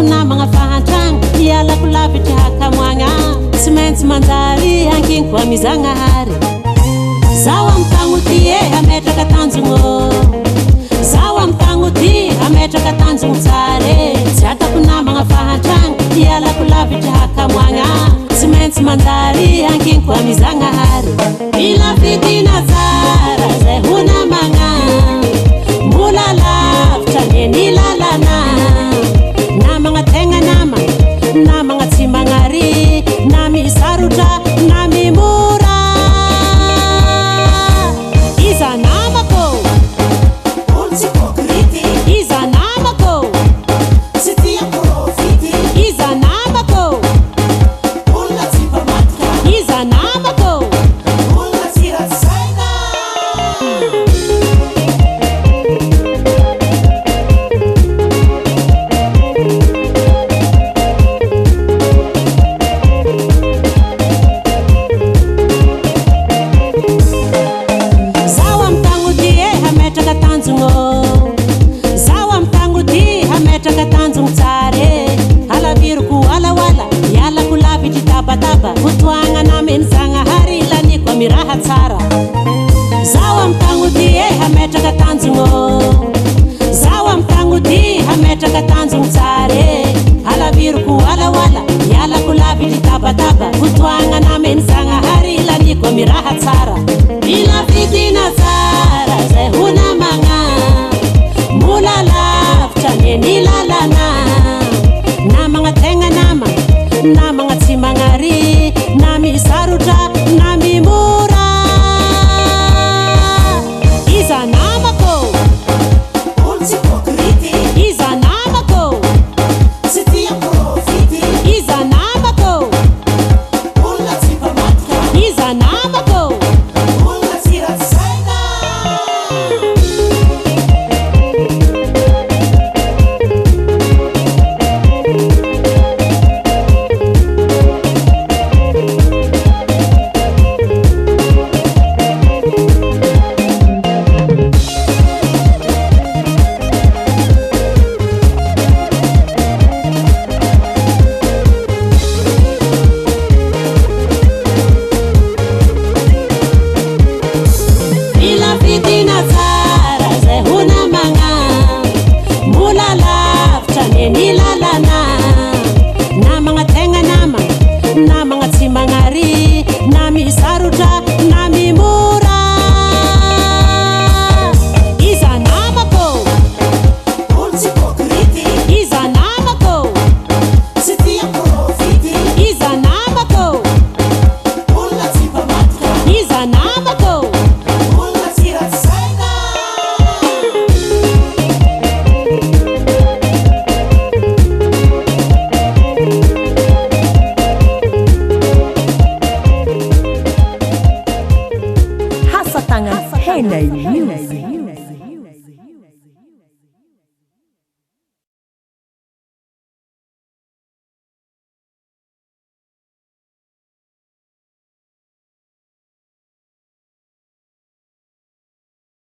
namagna fahantragna, hialako lavitry hakamoagna. Tsy maintsy manjary ankiniko amy Zagnahary. Zaho amy tagno ty e hametraka tanjogno. Zaho amy tagno ty hametraka tanjogno tsara e. Tsy atako namagna fahantragna, hialako lavitry hakamoagna. Tsy maintsy manjary ankiniko amy Zagnahary. Mila fidina tsara zay ho namagna. Mbola lavitra anie ny lalana. Namagna tegna nama, namagna tsy magnary, na misarotra na mimora. Iza namako? Olo tsy hypocrite. Iza namako? Tsy tia profity. Iza namako? Olona tsy mpamadika. Iza namako? Olona tsy ratsy saina. Zaho amy tagno ty e hametraka tanjogno. Zaho amy tagno ty hametraka tanjogno tsara e. Alaviriko alaoala, hialako lavitry tabataba. Fotoagna nameny Zagnahary laniko amy raha tsara. Zaho amy tagno ty e hametraka tanjogno. Zaho amy tagno ty hametraka tanjogno tsara e. Alaviriko alaoala, hialako lavitry tabataba. Fotoagna nameny Zagnahary laniko amy raha tsara. Mila fidina tsara zay ho namagna. Mbola lavitra anie ny lalana. Namagna tegna nama, namagna tsy magnary, na misarotra na mimora. Iza namako? Olo tsy hypocrite. Iza namako? Tsy tia profity. Iza namako? Olona tsy mpamadika. Iza namako? Olona tsy ratsy saina. Mila fidina tsara zay ho namagna. Mbola lavitra anie ny lalana. Namagna tegna nama, namagna tsy magnary, na misarotra na mimora. Iza namako? Olo tsy hypocrite. Iza namako? Tsy tia profity. Iza namako? Olona tsy mpamadika. Iza namako? Olona tsy ratsy saina. Asa tagnana Hena News.